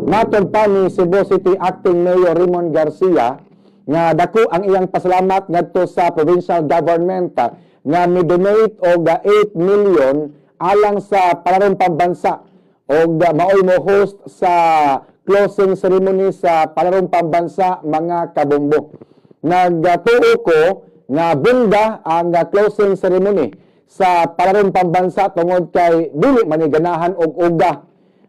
Matod pa ni Cebu City Acting Mayor Raymond Garcia nga dako ang iyang pasalamat ngadto sa provincial government nga mi-donate og 8 million alang sa Palarong Pambansa og maoy mo host sa closing ceremony sa Palarong Pambansa, mga kabombo. Nagtuo ko nga bongga ang closing ceremony sa Palarong Pambansa tungod kay dili man ni ganahan og uga.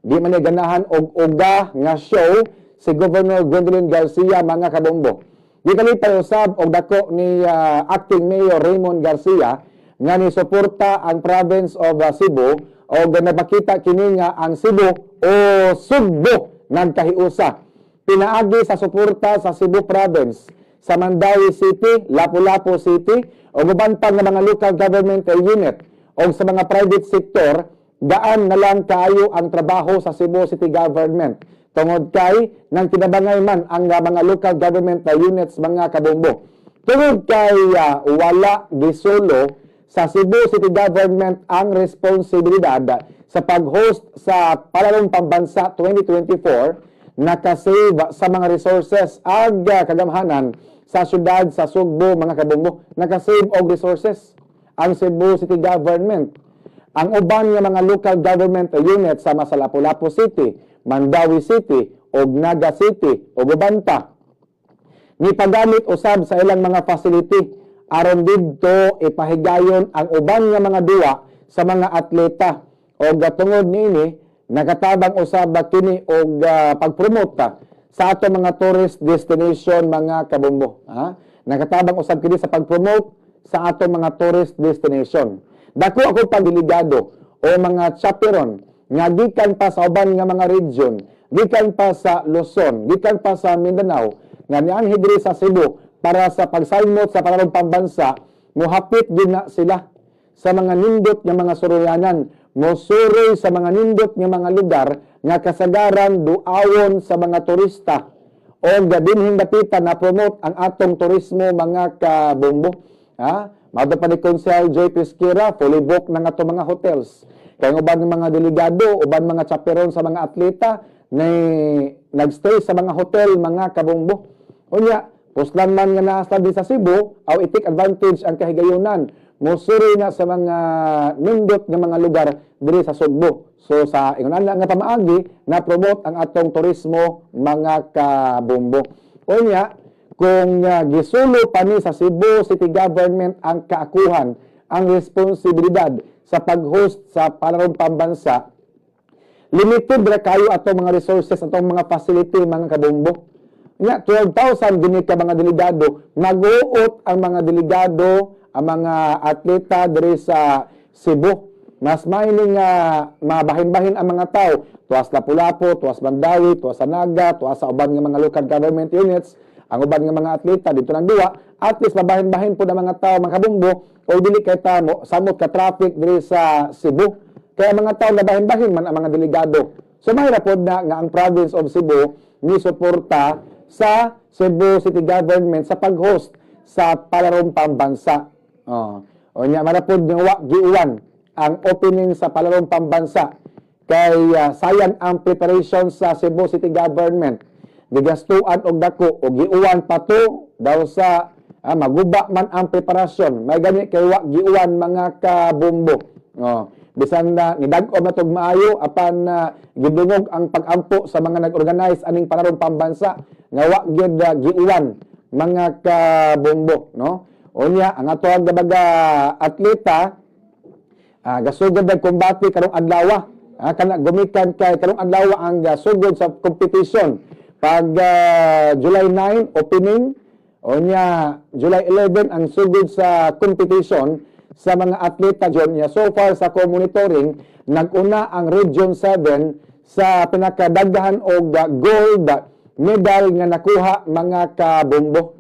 Di man ni ganahan og uga nga show si Governor Gwendolyn Garcia, mga kabombo. Di kalipay usab og dako ni Acting Mayor Raymond Garcia nga ni suporta ang province of Cebu og napakita kini nga ang Cebu o Sugbo nagkahiusa. Pinaagi sa suporta sa Cebu Province, sa Mandaue City, Lapu-Lapu City, o uban pa nga mga local government unit o sa mga private sector, gaan na lang kaayo ang trabaho sa Cebu City Government. Tungod kay nang kinabangay man ang mga local government units, mga kabombo. Tungod kay wala gisulo sa Cebu City Government ang responsibilidad sa pag-host sa Palarong Pambansa 2024, nakasave sa mga resources ag kagamhanan sa syudad sa Sugbo, mga kabombo. Nakasave og resources ang Cebu City Government. Ang uban nga mga local government unit sama sa Lapu-Lapu City, Mandaue City ug Naga City ug uban pa ni pagamit usab sa ilang mga facility aron didto ipahigayon ang uban nga mga duwa sa mga atleta, og tungod niini nakatabang usab kini og pag-promote ta sa ato mga tourist destination, mga kabombo, ha? Nakatabang usab kini sa pag-promote sa ato mga tourist destination. Dako ako pagdelegado o mga chaperon nga gikan pa sa uban nga mga region, gikan pa sa Luzon, gikan pa sa Mindanao nga nianhi diri sa Cebu para sa pagsalmot sa Palarong Pambansa, mohapit din na sila sa mga nindot nga mga suroyanan, mosuroy sa mga nindot nga mga lugar nga kasagaran duawon sa mga turista o dinhing dapita na promote ang atong turismo, mga kabombo. Ha? Mao pa ni Konsehal Joy Pesquera, fully booked na nga atong mga hotels. Kay ang uban ng mga delegado, uban mga chaperon sa mga atleta na nagstay sa mga hotel, mga kabombo. Unya, puslan man nga naa din sa Cebu, aw i-take advantage ang kahigayunan. Mosuroy na sa mga nindot nga mga lugar diri sa Sugbo. So sa ingon ana nga pamaagi, na promote ang atong turismo, mga kabombo. Unya, kung gisulo pa ni sa Cebu City Government ang kaakuhan, ang responsibilidad sa pag-host sa Palarong Pambansa, limited ra kayo atong mga resources, atong mga facility, mga kabombo. Nya 12,000 gini ka mga delegado, mag-uot ang mga delegado, ang mga atleta diri sa Cebu. Mas mahiling nga mabahin-bahin ang mga tao, tuas Lapu-Lapu, tuas Mandaue, tuas sa Naga, tuas sa uban nga mga local government units, ang uban nga mga atleta dito nang duwa, at least mabahin-bahin po ng mga tao, mga kabombo, o dili kay tamo samot ka traffic diri sa Cebu. Kaya mga tao nabahin-bahin man ang mga delegado. So mahirap pod na nga ang province of Cebu ni suporta sa Cebu City Government sa pag-host sa Palarong Pambansa. Oh. O nya marapod nga wa giuwan ang opening sa Palarong Pambansa kay sayang ang preparation sa Cebu City Government. Gigastuan og dako og giuwan pa to daw sa maguba man ang preparasyon. May gani kay wa giuwan, mga kabombo. Oh. Bisan na nidag-om na tog maayo, apan gidungog ang pag-ampo sa mga nag-organize aning Palarong Pambansa nga wa gyud giuwan, mga kabombo, no? Unya ang ato ang baga atleta gasugod ng kombate karong adlaw. Kana gumikan kay karong adlaw ang sugod sa competition. Pag July 9 opening, unya July 11 ang sugod sa competition sa mga atleta diyon niya. So far sa ko monitoring, nag-una ang Region 7 sa pinakadaghan og gold medal nga nakuha, mga kabombo.